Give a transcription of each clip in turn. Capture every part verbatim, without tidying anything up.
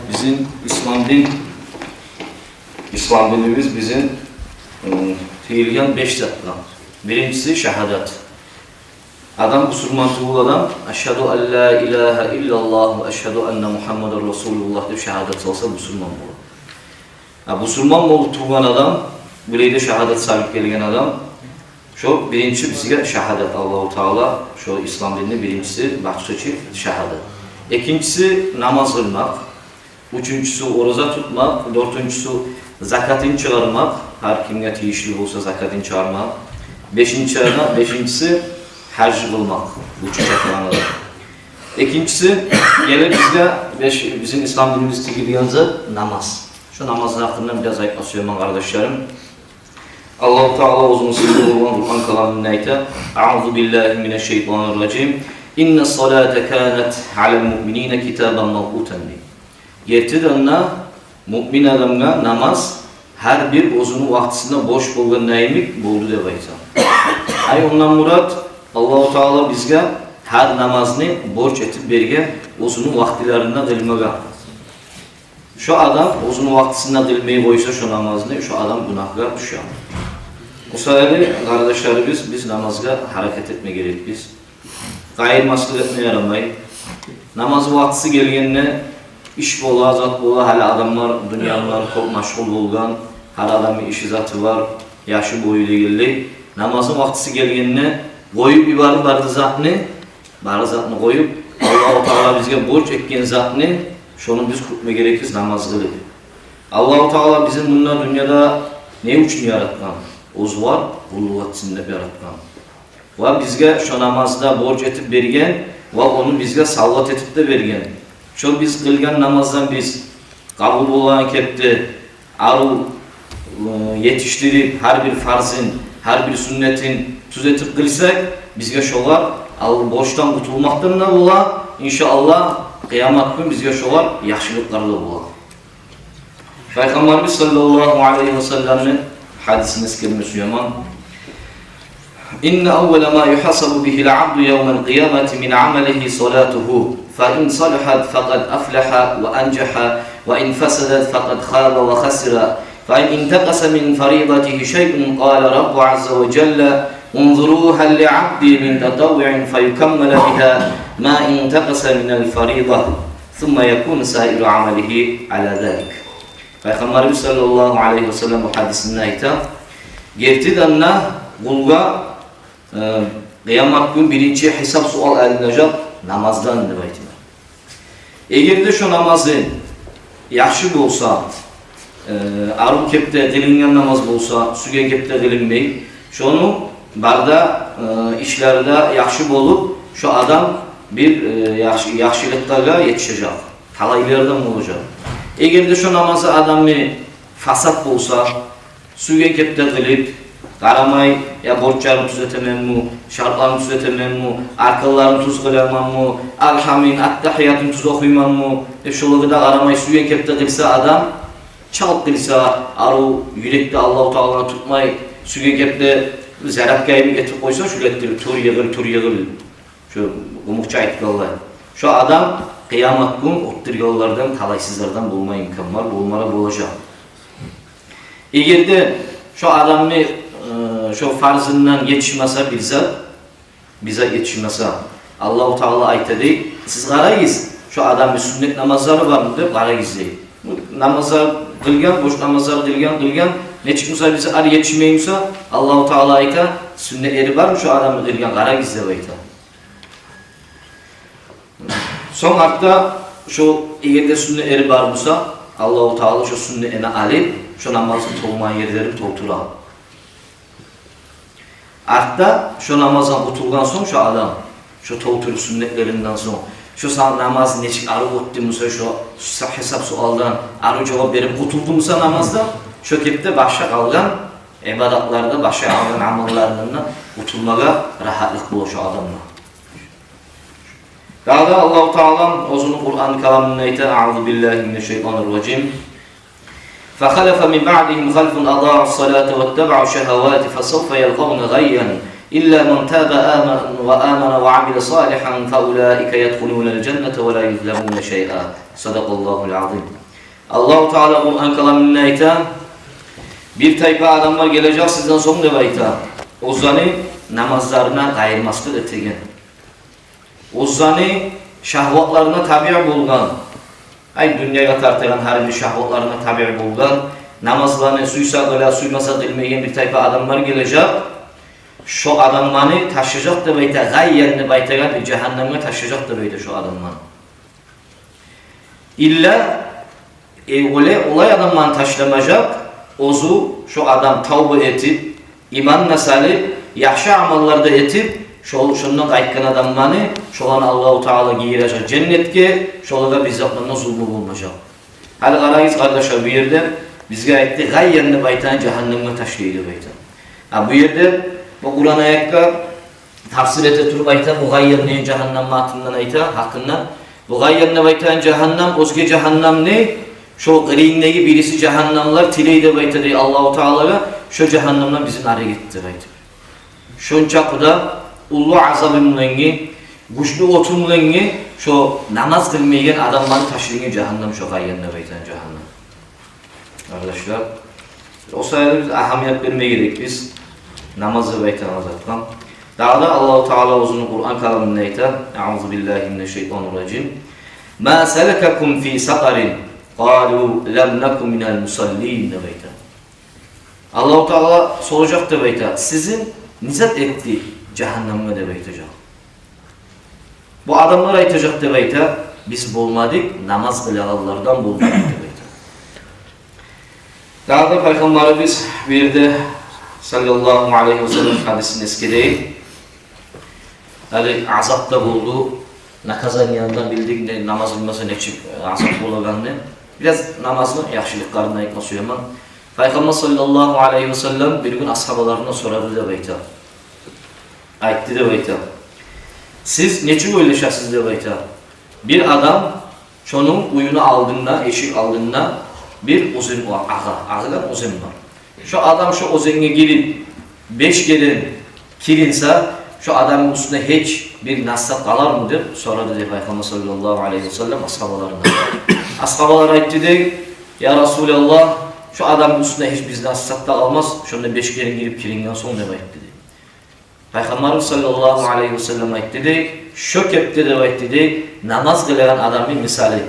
Бизин ислам дин, ислам динибиз бизин, м, тигилген беш затдан. Биринчиси шагьадат. Адам бусурман тюгюл адам, «Ашгьаду ан ла илагьа иллаллагь ва ашгьаду анна Мугьаммадан расулуллагь» деп шагьадат салса, бусурман бола. А бусурман болуп тувгъан адам, булай да шагьадат салып гелген адам, шо биринчи бизге шагьадат, Аллагьу Таала, шо ислам динни биринчиси, башчысы шагьадат. Экинчиси намаз къылмакъ, уьчюнчюсю ораза тутмакъ, дёртюнчюсю закатын чыгъармакъ, гьар кимге тийишли болса закатын чыгъармакъ. Бешинчи адам, бешинчиси гьаж къылмакъ, гючю чатагъан адам. Экинчиси, геле бизге беш, бизин ислам динибиз тигилген зат намаз. Шо намазны гьакъында бираз айтма сюемен, къардашларым. Аллагьу Таала оьзюню сыйлы болгъан Къуран каламында айта: «Аузу биллагьи минаш шайтанир ражим. Инна салата канат алал муъминина китабан мавкъутан», — дей. Гертиден де, муъмин адамгъа намаз гьар бир оьзюню вакътисинде борч болгъан йимик болду деп айта. Ай, ондан мурат, Аллагьу Таала бизге гьар намазны борч этип берген оьзюню вакътилеринде къылмагъа. Шо адам оьзюню вакътисинде къылмай къойса шо намазны, шо адам гюнагьгъа тюше. О саялы, къардашларыбыз, биз намазгъа гьаракат этме герекбиз. Къайырмаслыкъ этме ярамай. Намазны вакътиси гелгенде иш бола, зат бола, гьали адамлар дюнья булан кёп машгъул болгъан, гьар адамны иши, заты бар, яшы, бою дегенлей. Намазны вакътиси гелгенде къоюп йиберип бары затны, бары затны къоюп, Аллагьу Таала бизге борч этген затны, шону биз кютме герекбиз намаз къылып. Аллагьу Таала бизин мунда дюньяда не учун яратгъан? Оьзю бар, къуллукъ этсин деп яратгъан. Ва бизге шо намазны да борч этип берген, ва ону бизге савгъат этип де берген. Шо биз къылгъан намаздан биз къабул болгъан кепде арив, э, етишдирип, гьар бир фарзын, гьар бир сюннетин тюзетип къылсакъ, бизге шолар ал борчдан къутулмакъдан да бола, иншааллагь, къыямат гюн бизге шолар яхшылыкълар да бола. Пайхаммарыбыз саллаллагьу алайгьи ва салламны гьадисин эсгерме сюемен. إن أول ما يحاسب به العبد يوم القيامة من عمله صلاته، فإن صلحت فقد أفلح وأنجح، وإن فسدت فقد خاب وخسر. فإن انتقص من فريضته شيء قال رب عز وجل: انظروا هل لعبدي من تطوع فيكمل بها ما انتقص من الفريضة، ثم يكون سائر عمله على ذلك. Пайхаммарыбыз саллаллагьу алайгьи ва саллам бу гьадисинде айта: гертиден де, къулгъа, э, къыямат гюн биринчи гьисап-суал алынажакъ намаздан деп айта. Эгер де шо намазы яхшы болса, э, арив кепде къылынгъан намаз болса, сюйген кепде къылынмай, шону бары да, э, ишлери де яхшы болуп, шо адам бир, э, яхшы, яхшылыкъгъа етишежек, талайлылардан болажакъ. Эгер де шо намазы адамны фасат болса, сюйген кепде къылып, къарамай, я борчларын тюзетеменми, шартларын тюзетеменми, арканларын тюз къыламанмы, алгьамын, аттагьиятын тюз охуйманмы деп, шолагъа да къарамай, сюйген кепде къылса адам, чалт къылса, арив юрекде Аллагьу Тааланы тутмай, сюйген кепде зарядка йимик этип къойса, шулай этдирип, тур, йыгъыл, тур, йыгъыл. Шо къумукъча айтгъанлай. Шо адам къыямат гюн оьттюргенлерден, талайсызлардан болма имкан бар, болма да болажакъ. Эгер де шо адамны, э, шо фарзындан етишмесе бир зат, бир зат етишмесе, Аллагьу Таала айта дей: сиз къарагъыз, шо адамны сюннет намазлары бармы деп къарагъыз дей. Бу намазлар къылгъан, борч намазлар къылгъан, къылгъан, нечик буса бир зат етишмей буса, Аллагьу Таала айта: сюннетлери бармы шо адамны къылгъан, къарагъыз деп айта. Сонг артда шо, эгер де сюннетлери бар буса, Аллагьу Таала шо сюннетлени алып, шо намазны толмагъан ерлерин толтура. Артда шо намаздан къутулгъан сонг шо адам, шо толтуруп сюннетлеринден сонг, шо са-, намазны нечик арив оьтдю буса, шо са-, гьисап-суалдан арив жавап берип къутулду буса намазда, шо кепде башгъа къалгъан ибадатларда, башгъа къалгъан амалларындан да къутулмагъа рагьатлыкъ бола шо адамгъа. Дагъы да Аллагьу Таала оьзюню Къуран каламында айта: أعوذ بالله من الشيطان الرجيم. فخلف من بعدهم خلف أضاعوا الصلاة واتبعوا الشهوات فسوف يلقون غيا. إلا من تاب آمن وآمن وعمل صالحا فأولئك يدخلون الجنة ولا يظلمون شيئا. صدق الله العظيم. Аллагьу Таала Къуран каламында айта: «Бир тайпа адамлар гележек сизден сонг, – деп айта, – оьзлени намазларына къайырмаслыкъ этеген, оьзлени шагьватларына табиъ болгъан, ай, дюньягъа тартагъан гьар бир шагьватларына табиъ болгъан, намазланы сюйсе къыла, сюймесе къылмайгъан бир тайпа адамлар гележек. Шо адамланы ташлажакъ, – деп айта, – гъайян деп айтагъан бир жагьаннамгъа ташлажакъ, – деп айта, – шо адамланы. Илла, э, олай, олай адамланы ташламажакъ, оьзю шо адам тавба этип, иман да салып, яхшы амаллар да этип, шо, шондан къайтгъан адамланы, шоланы Аллагьу Таала гийирежек женнетге, шолагъа бир затдан да зулму болмажакъ». Гьали къарагъыз, къардашлар, бу ерде бизге айтды, гъайян деп айтагъан жагьаннамгъа ташлай деп айта. А бу ерде бу Къуран аятгъа тафсир эте туруп айта, бу гъайян деген жагьаннамны атын айта, гьакъында. Бу гъайян деп айтагъан жагьаннам оьзге жагьаннам не? Шо къырыйындагъы бириси жагьаннамлар тилей деп айта дей Аллагьу Таалагъа, шо жагьаннамдан бизин арек эт деп айтып. Шончакъы да уллу азабы булангъы, гючлю оту булангъы шо намаз къылмайгъан адамланы ташлайгъан жагьаннам, шо гъайян деп айтагъан жагьаннам. Къардашлар, о саялы биз агьамият берме герекбиз намаз деп айтагъан затгъа. Дагъы да Аллагьу Таала оьзюню Къуран каламында айта: أعوذ بالله من الشيطان الرجيم. ما سلككم في سقر؟ قالوا لم نك من المصلين, деп айта. Аллагьу Таала соражакъ деп айта: «Сизин не зат элтди жагьаннамгъа?» – деп айтажакъ. Бу адамлар айтажакъ деп айта: «Биз болмадыкъ, намаз къылагъанлардан болмадыкъ», – деп айта. Дагъы да Пайхаммарыбыз бу ерде, саллаллагьу алайгьи ва саллам, гьадисин эсгерейик. Гьали азап да болду, наказаниедан билдик де, намаз къылмаса нечик азап болагъанны. Бираз намазны яхшылыкъларын айтма сюемен. Пайхаммар, саллаллагьу алайгьи ва саллам, бир гюн асгьабаларына сорады деп айта. Айтды деп айта: «Сиз нечик ойлашасыз, – деп айта, – бир адам, шону уьюню алдында, эшик алдында бир оьзен бар, агъа, агъагъан оьзен бар. Шо адам шо оьзенге гирип, беш керен киринсе, шо адамны уьстюнде гьеч бир нас зат къалармы?» – деп сорады дей Пайхаммар, саллаллагьу алайгьи ва саллам, асгьабаларына. Асгьабалар айтды дей: «Я Расулаллагь, шо адамны уьстюнде гьеч бир нас зат да къалмас, шонда беш керен гирип киринген сонг», – деп айтды дей. Пайхаммарыбыз, саллаллагьу алайгьи ва саллам, айтды дей: «Шо кепде, – деп айтды дей, – намаз къылагъан адамны мисалы.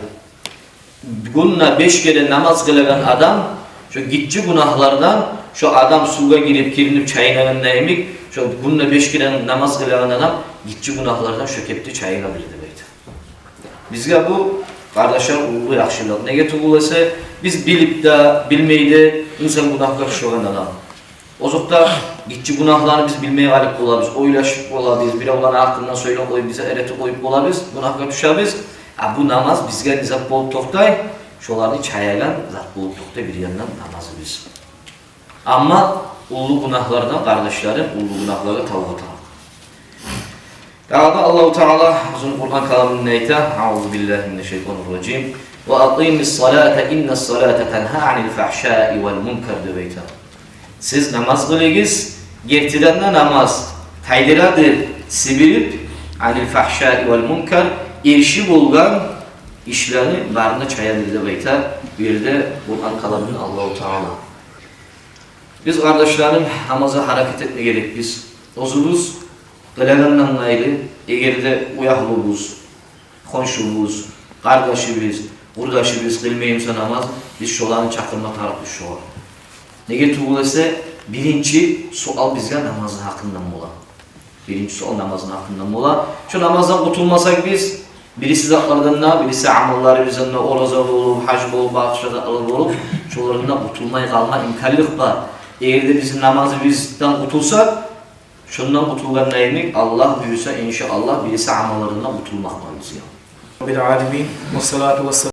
Гюнде беш керен намаз къылагъан адам, шо гиччи гюнагьлардан, шо адам сувгъа гирип, киринип чайынагъанда йимик, шо гюнде беш керен намаз къылагъан адам гиччи гюнагьлардан шо кепде чайына билир», – деп айта. Бизге бу, къардашлар, уллу яхшылыкъ. Неге тюгюл эсе, биз билип де, билмей де инсан гюнагьгъа тюшеген адам. Озокъда, гиччи гюнагьланы биз билмей къалып болабыз, ойлашып болабыз, биревлени гьакъындан сёйлеп къоюп, биз эретип къоюп болабыз, гюнагьгъа тюшебиз. А бу намаз бизге не зат болуп токътай? Шоланы чаягъан зат болуп токътай бир яндан намазыбыз. Амма уллу гюнагьлардан, къардашларым, уллу гюнагьлагъа тавба тарыкъ. Дагъы да Аллагьу Таала оьзюню Къуран каламында айта: أعوذ بالله من الشيطان الرجيم. وأقيموا الصلاة إن الصلاة تنهى عن الفحشاء والمنكر, деп айта. Сиз намаз къылыгъыз, гертиден де намаз тайдырадыр, сибирип, عن الفحشاء والمنكر, эрши болгъан ишлени барын да чаядыр, деп айта бу ерде Къуран каламында Аллагьу Таала. Биз, къардашларым, намазгъа гьаракат этме герекбиз. Оьзюбюз къылагъандан къайры, эгер де уьягьлюбюз, хоншубуз, къардашыбыз, къурдашыбыз къылмай буса намаз, биз шоланы чакъырма тарыкъбыз шогъар. Неге тюгюл эсе, биринчи суал бизге намазны гьакъындан бола. Биринчи суал намазны гьакъындан бола. Шо намаздан къутулмасакъ биз, бириси затлардан да, бириси амалларыбыздан да, ораза болуп, гьаж болуп, башгъа затлар болуп, шолардан да къутулмай къалма имканлыкъ бар. Эгер де биз намазыбыздан къутулсакъ, шондан къутулгъанда йимик, Аллагь буюрса, иншааллагь, бириси амаллардан да къутулмакъ бар бизге. رب العالمين، والصلاة والسلام